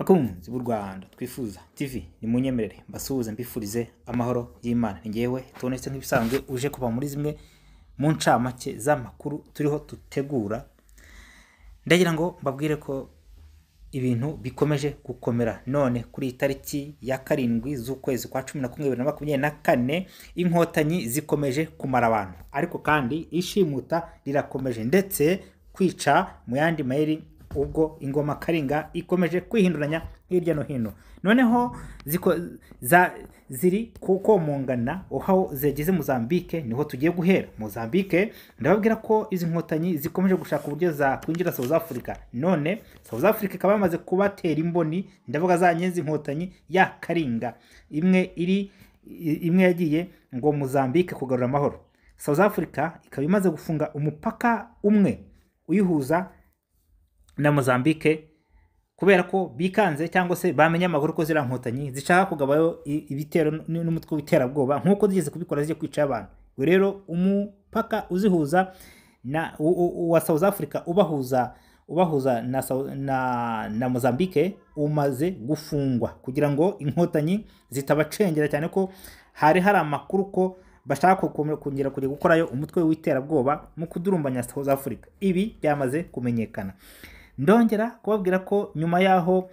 Bakunzi b'u Rwanda Twifuza TV, nimunyemerere mbasuhuze, mbifurize amahoro y'Imana. Ni ngewe tubonetse nk'ibisanzwe, uje kuva muri zimwe mu ncamake z'amakuru turiho dutegura. Ndagira ngo mbabwire ko ibintu bikomeje gukomera. None kuri iyi tariki ya 7 z'ukwezi kwa 11 2024, inkotanyi zikomeje kumara abantu, ariko kandi ishimuta rirakomeje ndetse kwica mu yandi mayeri, ubwo ingoma Karinga ikomeje kwihinduranya hirya no hino. Noneho ziri komongana aho zigeze Mozambique, niho tugiye guhera. Mozambique, ndababwira ko izi nkotanyi zikomeje gushaka uburyo zakwinjira South Africa. None South Africa ikaba yamaze kubatera imboni, ndavuga za nyenzi inkotanyi ya Karinga, imwe iri imwe yagiye ngo Mozambique kugarura amahoro. South Africa ikaba imaze gufunga umupaka umwe uyihuza na Mozambique, kubera ko bikanze cyangwa se bamenye amakuru ko ziriya nkotanyi zishaka kugabayo ibitero n'umutwe w'iterabwoba, nk'uko zigeze kubikora zijya kwica abantu. Ubwo rero umupaka uzihuza na wa South Africa ubahuza na Mozambique umaze gufungwa, kugira ngo inkotanyi zitabacengera, cyane ko hari amakuru ko bashaka kongera kujya gukorayo umutwe w'iterabwoba mu kudurumbanya South Africa. Ibi byamaze kumenyekana. Ndongera kubabwira ko nyuma yaho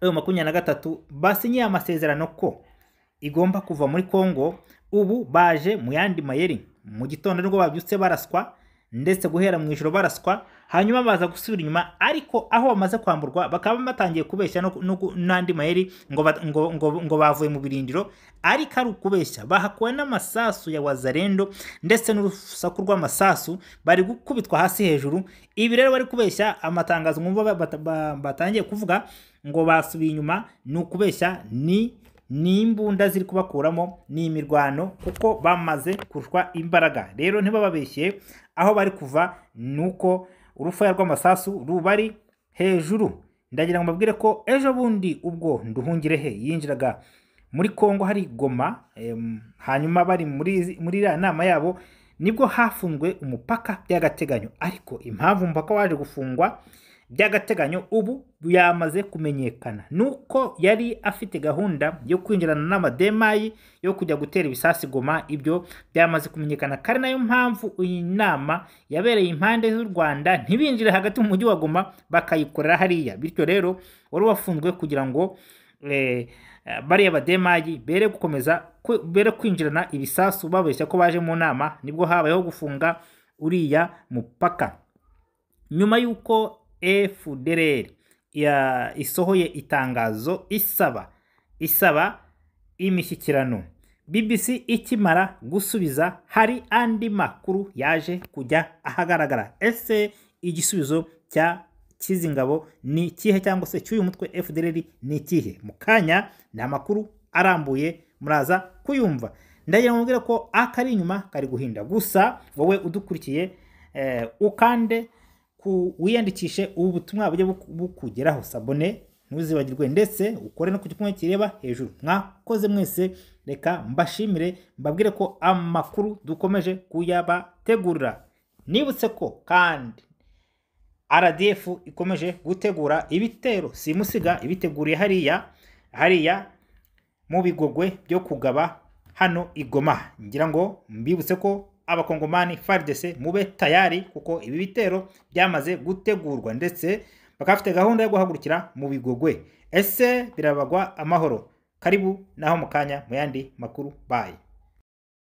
M23 basinyiye amasezerano ko igomba kuva muri Congo, ubu baje mu yandi mayeri. Mu gitondo nibwo babyutse baraswa, ndetse guhera mu ijoro baraswa, hanyuma baza gusubira inyuma, ariko aho bamaze kwamburwa bakaba batangiye kubeshya n'andi mayeri ngo bavuye mu birindiro, ariko ari ukubeshya. Bahakuwe n'amasasu ya Wazalendo ndetse n'urusaku rw'amasasu, bari gukubitwa hasi hejuru. Ibi rero bari kubeshya, amatangazo mwumva batangiye kuvuga ngo basubiye inyuma ni ukubeshya, ni imbunda ziri kubakuramo, ni imirwano, kuko bamaze kurushwa imbaraga. Rero ntibababeshye, aho bari kuva ni uko urufaya rw'amasasu rubari hejuru. Ndagira ngo mbabwire ko ejo bundi ubwo Nduhungirehe yinjiraga muri Kongo hari Goma, hanyuma bari muri iriya nama yabo, nibwo hafunzwe umupaka by'agateganyo. Ariko impamvu umupaka waje gufungwa by'agateganyo ubu yamaze kumenyekana, nuko yari afite gahunda yo kwinjirana n'amademayi yo kujya gutera ibisasu Goma. Ibyo byamaze kumenyekana, kandi nayo mpamvu iyi nama yabereye impande z'u Rwanda, ntibinjire hagati mu mujyi wa Goma, bakayikorera hariya. Bityo rero wari wafunzwe kugira ngo bariya bademayi bere gukomeza bere kwinjirana ibisasu babeshya ko baje mu nama. Nibwo habayeho gufunga uriya mupaka. Nyuma y'uko FDLR isohoye itangazo isaba imishyikirano, BBC ikimara gusubiza, hari andi makuru yaje kujya ahagaragara. Ese igisubizo cya Kizingabo ni ikihe, cyangwa se cy'uyu mutwe FDLR ni ikihe? Mu kanya ni amakuru arambuye muraza kuyumva. Ndagira ngo mubwire ko akari inyuma kari guhinda. Gusa wowe udukurikiye, ukande ku wiyandikishe, ubu butumwa bujye bukugeraho, s'abonner ntuzibagirwe, ndetse ukore no ku gikumwe kireba hejuru. Mwakoze mwese, reka mbashimire, mbabwire ko amakuru dukomeje kuyabategurira. Nibutse ko kandi RDF ikomeje gutegura ibitero simusiga, ibiteguriye hariya mu Bigogwe byo kugaba hano i Goma. Ngira ngo mbibutse ko abakongomani, FARDC, mube tayari, kuko ibi bitero byamaze gutegurwa, ndetse bakaba bafite gahunda yo guhagurukira mu Bigogwe. Ese birabagwa amahoro? Karibu naho mu kanya mu yandi makuru. Bye.